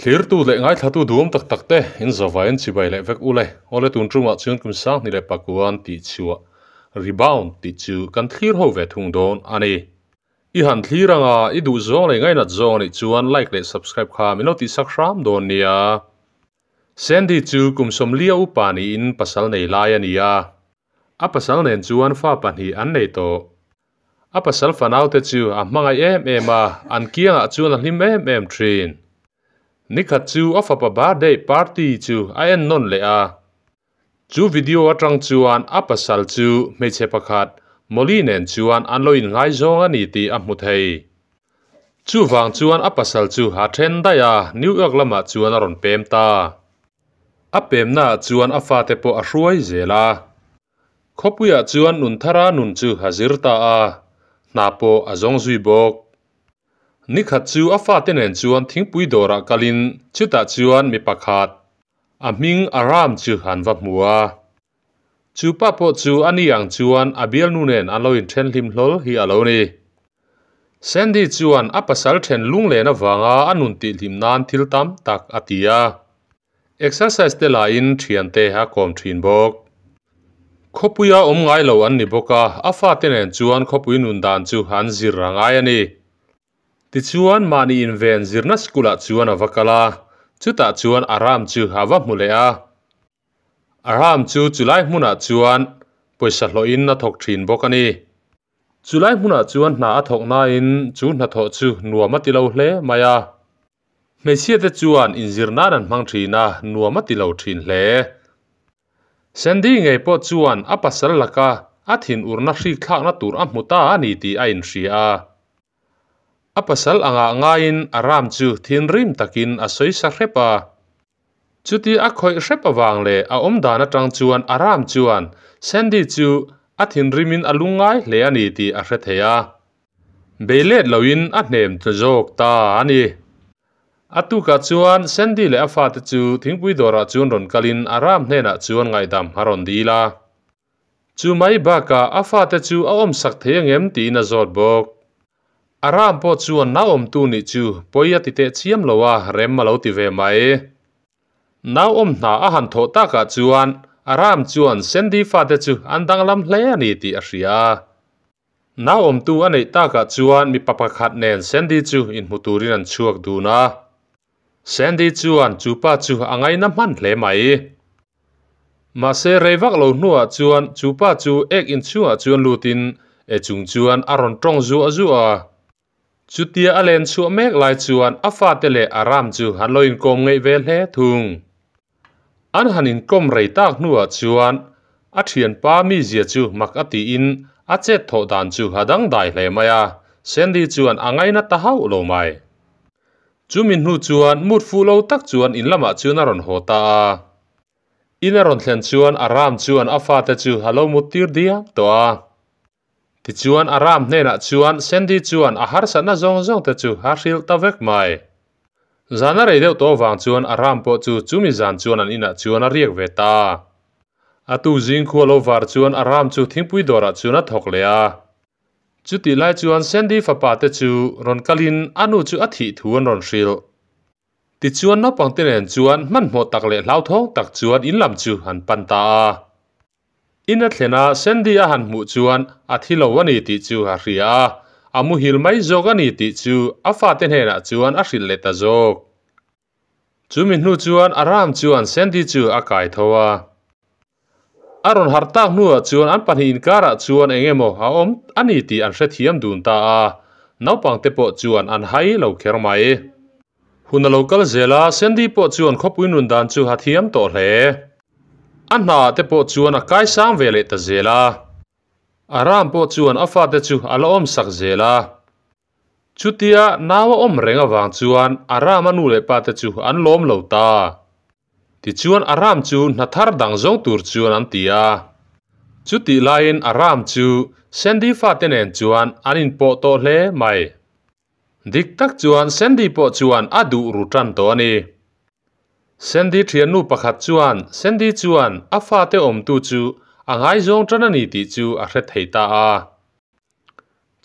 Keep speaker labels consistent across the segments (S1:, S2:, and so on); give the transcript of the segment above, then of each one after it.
S1: Thlirtu leh ngaithlatu duhawm tak tak te in zavaiin chibai leh vek ule. Awle tun tumah chuan kum sanghnih leh pakuan tih chhuah rebound tih chu kan thlir ho ve thung dawn a ni. I han thlir anga i duh zawng leh ngainat zawng anih chuan like leh subscribe kha min lo tihsak hram dawn nia. Sandy chu kum sawmlia upa niin pasal nei lai a ni a. A pasal nen chuan fa pahnih an nei tawh. A pasal fanaute chu a hmangaih em em a, an kiangah chuan a hlim em em thin. Nikhat chu a fapa birthday party chu a en nawn leh a. Chu video atang chuan a pasal chu hmeichhe pakhat Molly nen chuan an lo inngaizawng a ni tih a hmu thei. Chuvang chuan a pasal chu a then daih a, New York lamah chuan a rawn pem ta. A pemnaah chuan a fate pawh a hruai zel a. Khawpuiah chuan Nunthara nun chu a zir ta a, hna pawh a zawng zui bawk. Nikhat chu a fate nen chuan thingpui dawrah kalin chutah chuan mi pakhat, a hming Aram chu an va hmu a. Chu pa pawh chu a ni ang chuan a bialnu nen an lo inthen hlim hlawl hi a lo ni. Sandy chuan a pasal then lunglen avanga a nun tihhlim nan thil tam tak a ti a. Exercise te lahin thiante a kawm thin bawk. Khawpuia awm ngai lo an ni bawk a, a fate nen chuan khawpui nun dan chu an zir a ngai a ni. Tichuan, mahni inven zirna school ah chuan a va kal a, chutah chuan Aram chu a va hmu leh a. Aram chu chulai hmunah chuan pawisa hlawhin a thawk thin bawk a ni. Chulai hmunah chuan hna a thawk nain chu hnathawh chu nuam a ti lo hle mai a. Hmeichhia te chuan inzir nan an hmang thin a, nuam a ti lo thin hle. Sandy ngei pawh chuan a pasal laka a thinurna hrik thlakna tur a hmu ta a ni tih a inhria a. A pasal angah ngaiin a ram chu thinrim takin a sawi sa hrep a. Chuti a khawih hrep avang leh a awm dan atang chuan a ram chuan Sandy chu a thinrimin a lungngai hle a ni tih a hre thei a. Bei let loin a hnem ta zawk ta a ni. A tukah chuan Sandy leh a fate chu thingpui dawrah chuan rawn kalin a ram hnenah chuan ngaihdam a rawn dil a. Chu mai bakah a fate chu a awmsak thei angem tiin a zawt bawk. A ram pawh chuan nauawmtu nih chu pawi a ti teh chiam lo a, rem a lo ti ve mai. Nauawm hna a han thawh takah chuan a ram chuan Sandy fate chu an danglam hle a ni tih a hria a. Nauawmtu a neih takah chuan mipa pakhat nen Sandy chu inhmu turin an chhuak dun a. Sandy chuan chu pa chu a ngaina hman hle mai. Mahse rei vak lo hnuah chuan chu pa chu ek inchhungah chuan lutin e chung chuan a rawn tawng zuah zuah a. Chutia a len chhuah mek lai chuan a fate leh a ram chu an lo inkawm ngeih ve hle thung. An han inkawm rei tak hnuah chuan a thianpa mizia chu mak a tiin a chet thawh dan chu a dangdai hle mai a, Sandy chuan a ngaina ta hauh lo mai. Chumi hnu chuan mut fuh lo tak chuan in lamah chuan a rawn haw ta a. In a rawn thlen chuan a ram chuan a fate chu a lo mut tir diam tawh a. Tichuan a ram hnenah chuan Sandy chuan a harsatna zawng zawng te chu a hrilh ta vek mai. Zan a rei deuh tawh avang chuan a ram pawh chu chumi zan chuan an inah chuan a riak ve ta. A tu zing khua lo var chuan a ram chu thingpui dawrah chuan a thawk leh a. Chutih lai chuan Sandy fapa te chu rawn kalin a nu chu a thih thu an rawn hrilh. Tichuan naupangte nen chuan hmanhmawh tak leh hlauthawng tak chuan in lam chu an pan ta a. In a thlen a, Sandy a han hmuh chuan a thi lo a ni tih chu a hria a, a muhil mai zawk a ni tih chu a fate hnenah chuan a hrilh leh ta zawk. Chumi hnu chuan Aram chuan Sandy chu a kai tho a. A rawn harh tak hnuah chuan an pahnih inkarah chuan eng emaw a awm a ni tih an hrethiam dun ta a, naupangte pawh chuan an hai lo kher mai. Hun a lo kal zel a, Sandy pawh chuan khawpui nun dan chu a thiam tawh hle. A hna te pawh chuan a kai sang ve leh ta zel a. Aram pawh chuan a fate chu a la awm sak zel a. Chutia nau a awm reng avang chuan Aram a nu leh pa te chu an lawm lo ta. Tichuan Aram chu hna thar dang zawng tur chuan an ti a. Chutih laiin Aram chu Sandy fate nen chuan an inpawh tawh hle mai. Dik tak chuan Sandy pawh chuan a duh ru tan tawh a ni. Sandy thiannu pakhat chuan Sandy chuan a fate awmtu chu a ngaizawng tan a ni tih chu a hre thei ta a.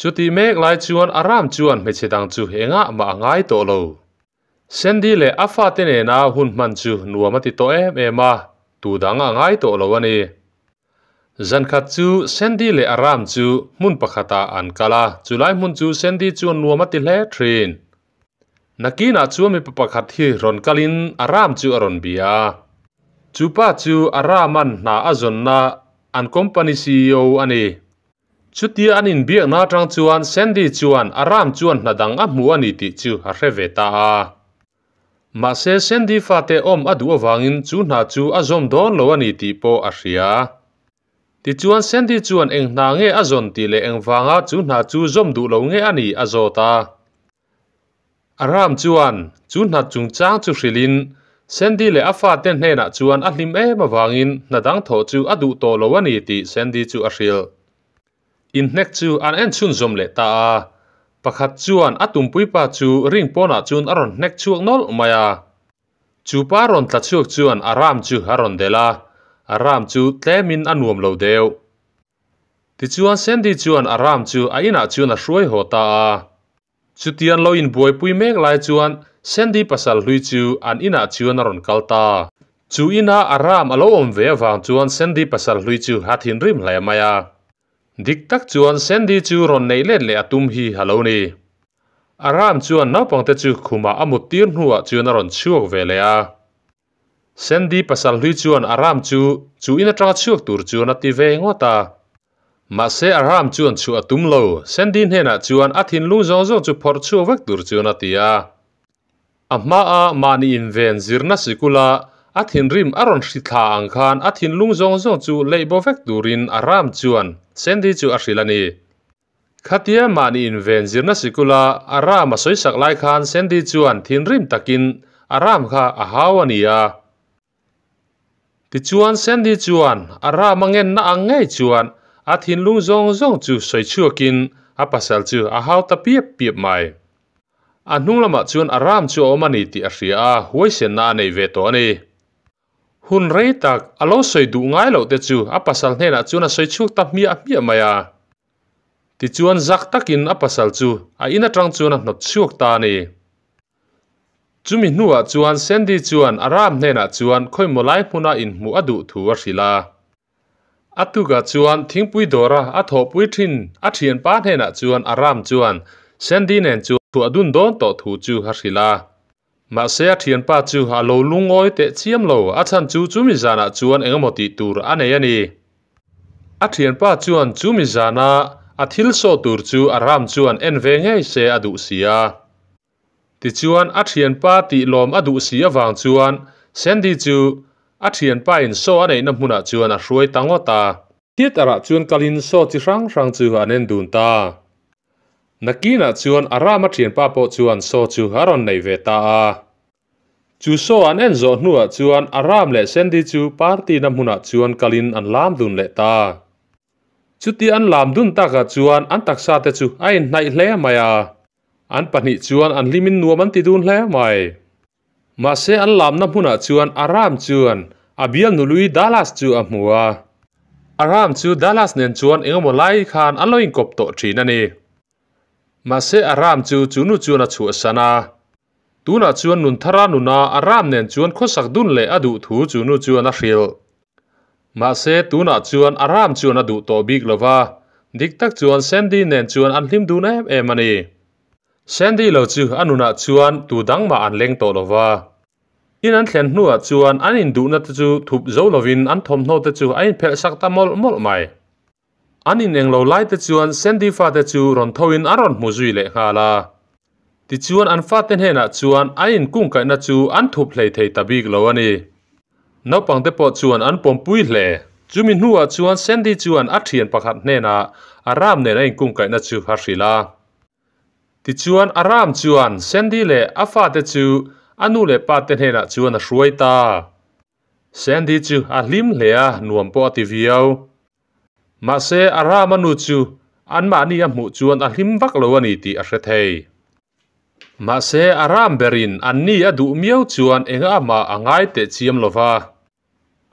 S1: Chutih mek lai chuan Aram chuan hmeichhe dang chu engah mah a ngai tawh lo. Sandy leh a fate nena hun hman chu nuam a ti tawh em em a, tu dang a ngai tawh lo a ni. Zan khat chu Sandy leh Aram chu hmun pakhatah an kal a, chulai hmun chu Sandy chuan nuam a ti hle thin. Nakinah chuan mipa pakhat hi rawn kalin Aram chu a rawn bia a. Chu pa chu Aram-a'n hna a zawnna an company ceo a ni. Chutia an inbiakna atang chuan Sandy chuan Aram chuan hna dang a hmu a ni tih chu a hre ve ta a. Mahse Sandy fate awm a duh avangin chu hna chu a zawm dawn lo a ni tih pawh a hria. Tichuan Sandy chuan eng hna nge a zawn tih leh engvanga chu hna chu zawm duh lo nge a nih a zawt a. Aram chuan chu hna chungchang chu hrilhin Sandy leh a fate hnenah chuan a hlim em avangin hna dang thawh chu a duh tawh lo a ni tih Sandy chu a hrilh. Inhnek chu an en chhunzawm leh ta a, pakhat chuan a tumpuipa chu ring pawnah chuan a rawn hnek chhuak nawlh mai a. Chu pa rawn tla chhuak chuan Aram chu a rawn delh a, Aram chu tlemin a nuam lo deuh. Tichuan Sandy chuan Aram chu a inah chuan a hruai haw ta a. Chutian lo inbuaipui mek lai chuan Sandy pasal hlui chu an inah chuan a rawn kal ta. Chu ina Aram a lo awm ve avang chuan Sandy pasal hlui chu a thinrim hle mai a. Dik tak chuan Sandy chu rawn neih let leh a tum hi a lo ni. Aram chuan naupangte chu khumah a mut tir hnuah chuan a rawn chhuak ve leh a. Sandy pasal hlui chuan Aram chu chu in atanga chhuak tur chuan a ti ve ngawt a. Mahse Aram chuan chhuah a tum lo, Sandy hnenah chuan a thinlung zawng zawng chu phawrh chhuak vek tur chuan a ti a. A hmaa mahni inven zirna sikula a thinrim a rawn hri thla ang khan a thinlung zawng zawng chu leih bo vek turin Aram chuan Sandy chu a hrilh a ni. Khatia mahni inven zirna sikula Aram a sawisak lai khan Sandy chuan thinrim takin Aram kha a hau a ni a. Tichuan Sandy chuan Aram a ngenna ang ngei chuan a thinlung zawng zawng chu sawi chhuakin a pasal chu a hau ta piap piap mai. A hnung lamah chuan Aram chu a awm a ni tih a hria a, huaisenna a nei ve tawh a ni. Hun rei tak a lo sawi duh ngai loh te chu a pasal hnenah chuan a sawi chhuak ta hmiah hmiah mai a. Tichuan zak takin a pasal chu a in atang chuan a hnawt chhuak ta a ni. Chumi hnuah chuan Sandy chuan a ram hnenah chuan khawimaw lai hmuna inhmuh a duh thu a hrilh a. A tukah chuan thingpui dawra a thawhpui thin a thianpa hnenah chuan a ram chuan Sandy nen chuan chhuah dun dawn tawh thu chu a hrilh a. Mahse a thianpa chu a lo lungawi teh chiam lo, a chhan chu chumi zanah chuan engemaw tih tur a nei a ni. A thianpa chuan chumi zana a thil saw tur chu a ram chuan en ve ngei se a duh si a. Tichuan a thianpa tih lawm a duh si avang chuan Sandy chu a thianpa in saw a neihna hmunah chuan a hruai ta ngawt a. Theatre ah chuan kalin saw chi hrang hrang chu an en dun ta. Nakinah chuan a rama thianpa pawh chuan saw chu a rawn nei ve ta a. Chu saw an en zawh hnuah chuan a ram leh Sandy chu party na hmunah chuan kalin an lam dun leh ta. Chuti an lam dun takah chuan an taksa te chu a inhnaih hle mai a. An pahnih chuan an hlimin nuam an ti dun hle mai. Mahse an lamna hmunah chuan Aram chuan a bial nului Dallas chu a hmu a. Aram chu Dallas nen chuan engemaw lai khan an lo inkawp tawh thin a ni. Mahse Aram chu chu nu chuan a chhuahsan a. Tunah chuan Nunthara nuna Aram nen chuan khawsak dun leh a duh thu chu nu chuan a hrilh. Mahse tunah chuan Aram chuan a duh tawh bik lo va, dik tak chuan Sandy nen chuan an hlim dun em em a ni. Sandy lo chu a nunah chuan tu dang mah an leng tawh lo va. In an thlen hnuah chuan an induhna te chu thup zo lovin an thawmhnaw te chu a inphelh sak ta mawlh mawlh mai. An ineng lo lai te chuan Sandy fate chu rawn thoin an rawn hmu zui leh nghal a. Tichuan an fate hnenah chuan an inkungkaihna chu an thup hlei thei ta bik lo a ni. Naupangte pawh chuan an pawmpui hle. Chumi hnuah chuan Sandy chuan a thian pakhat hnenah a ram nen a inkungkaihna chu a hrilh a. Tichuan Aram chuan Sandy leh a fate chu a nu leh pate hnenah chuan a hruai ta. Sandy chu a hlim hle a, nuam pawh a ti viau. Mahse Arama nu chu anmahni a hmuh chuan a hlim vak lo a ni tih a hre thei. Mahse Aram berin anni a duh miau chuan engah mah a ngai teh chiam lo va.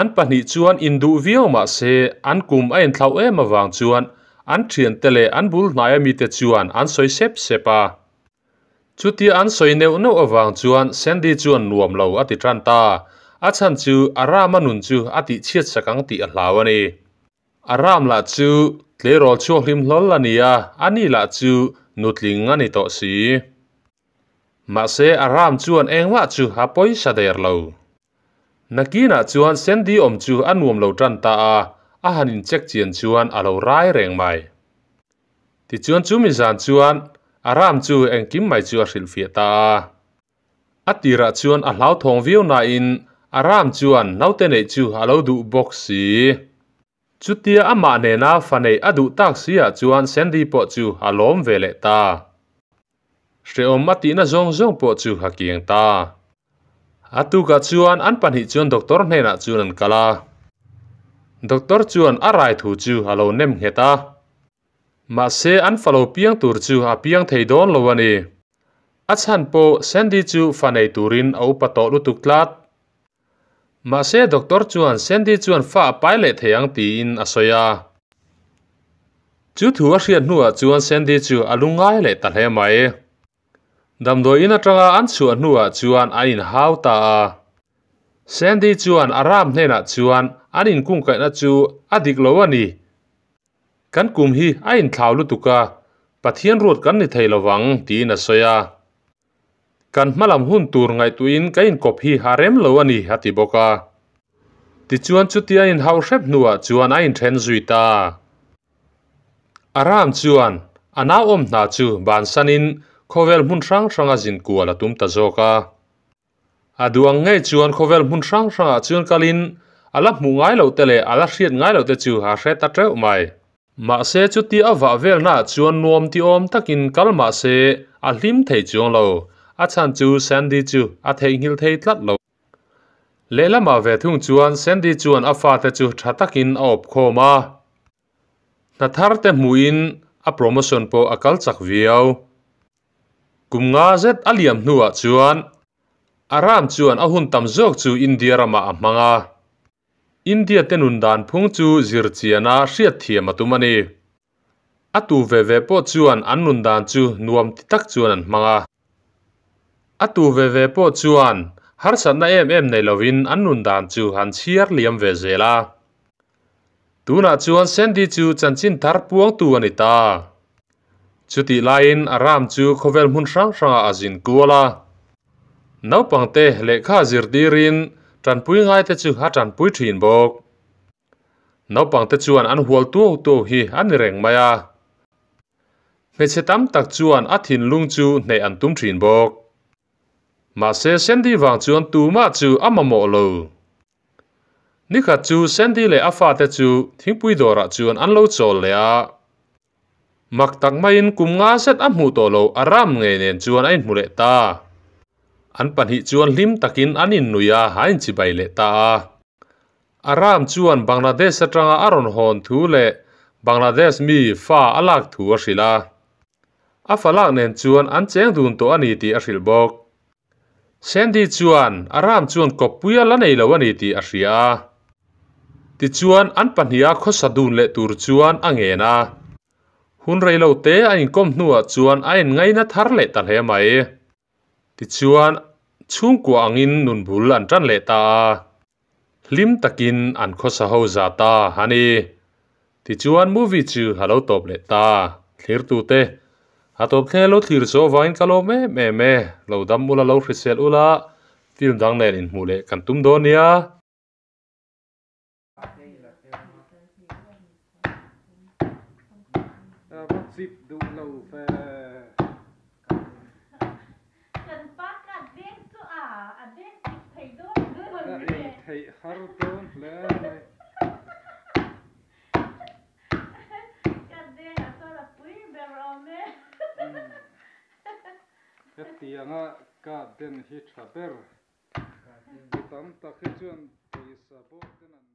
S1: An pahnih chuan induh viau mahse an kum a inthlauh em avang chuan an thiante leh an bul hnaia mite chuan an sawi sep sep a. Chutia an sawi neuh neuh avang chuan Sandy chuan nuam lo a ti tan ta. A chhan chu Aram-a nun chu a tihchhiat sak ang tih a hlau a ni. Aram lah chu tleirawl chhuak hlim hlawl a ni a, ani lah chu nutling a ni tawh si. Mahse Aram chuan engmah chu a pawisa der lo. Nakinah chuan Sandy awm chu a nuam lo tan ta a, a han incheck chian chuan a lo rai reng mai. Tichuan chumi zan chuan Aram chu engkim mai chu a hrilhfiah ta a. A tirah chuan a hlauthawng viau nain Aram chuan naute neih chu a lo duh bawk si. Chutia amah nena fa neih a duh tak si ah chuan Sandy pawh chu a lawm ve leh ta. Hrehawm a tihna zawng zawng pawh chu a kiang ta. A tukah chuan an pahnih chuan doctor hnenah chuan an kal a. Doctor chuan a rai thu chu a lo nem nghet a. Mahse an fa lo piang tur chu a piang thei dawn lo a ni. A chhan pawh Sandy chu fa nei turin a upa tawh lutuk tlat. Mahse doctor chuan Sandy chuan fa a pai leh thei ang tiin a sawi a. Chu thu a hriat hnuah chuan Sandy chu a lungngai leh ta hle mai. Damdawi in atanga an chhuah hnuah chuan an inhau ta a. Sandy chuan a ram hnenah chuan an inkungkaihna chu a dik lo a ni. Kan kum hi a inthlau lutuk a, Pathian ruat kan ni thei lovang tiin a sawi a. Kan hmalam hun tur ngaihtuahin ka inkawp hi a rem lo a ni a ti bawk a. Tichuan chutia inhauh hrep hnuah chuan a inthen zui ta. Aram chuan a nauawm hna chu bansanin khawvel hmun hrang hranga zin kual a tum ta zawk a. A duh ang ngei chuan khawvel hmun hrang hrangah chuan kalin a la hmuh ngai loh te leh a la hriat ngai loh te chu a hre ta teuh mai. Mahse chuti a vah velnaah chuan nuam ti awm takin kal mahse a hlim thei chuang lo, a chhan chu Sandy chu a theihnghilh thei tlat lo. Lehlamah ve thung chuan Sandy chuan a fate chu tha takin a awp khawm a. Hna thar te hmuhin a promotion pawh a kal chak viau. Kum nga zet a liam hnuah chuan Aram chuan a hun tam zawk chu India ramah a hmang a. India te nun dan phung chu zir chiana hriat thiam a tum a ni. A tu ve ve pawh chuan an nun dan chu nuam ti tak chuan an hmang a. A tu ve ve pawh chuan harsatna em em nei lovin an nun dan chu an chhiar liam ve zel a. Tunah chuan Sandy chu chanchin thar puangtu a ni ta. Chutih laiin Aram chu khawvel hmun hrang hrangah a zin kual a. Naupangte lehkha zirtirin tanpui ngaite chu a tanpui thin bawk. Naupangte chuan an hual tuau tuau hi a ni reng mai a. Hmeichhe tam tak chuan a thinlung chu hneh an tum thin bawk. Mahse Sandy vang chuan tumah chu a mamawh lo. Nikhat chu Sandy leh a fate chu thingpui dawrah chuan an lo chawl leh a. Mak tak maiin kum nga zet a hmuh tawh lo a ram ngei nen chuan a inhmu leh ta. An pahnih chuan hlim takin an innui a, a inchibai leh ta a. Aram chuan Bangladesh atanga a rawn hawn thu leh Bangladesh mi fa a lak thu a hrilh a. A fa lak nen chuan an cheng dun tawh a ni tih a hrilh bawk. Sandy chuan Aram chuan kawppui a la nei lo a ni tih a hria a. Tichuan an pahniha khawsa dun leh tur chuan a ngen a. Hun rei lo te a inkawm hnuah chuan a inngaina thar leh ta hle mai. Tichuan, chhungkua angin nun bul an tan leh ta a, hlim takin an khawsa ho za ta a ni. Tichuan, movie chu a lo tawp leh ta. Thlirtute, a tawp thleng lo thlir zawh avangin ka lawm em em e. Lo dam ula, lo hrisel ula, film dang nen inhmuh leh kan tum dawn nia.
S2: Hetianga garden hi tha ber. Mi tam tak hi chuan pawisa bawk ten an.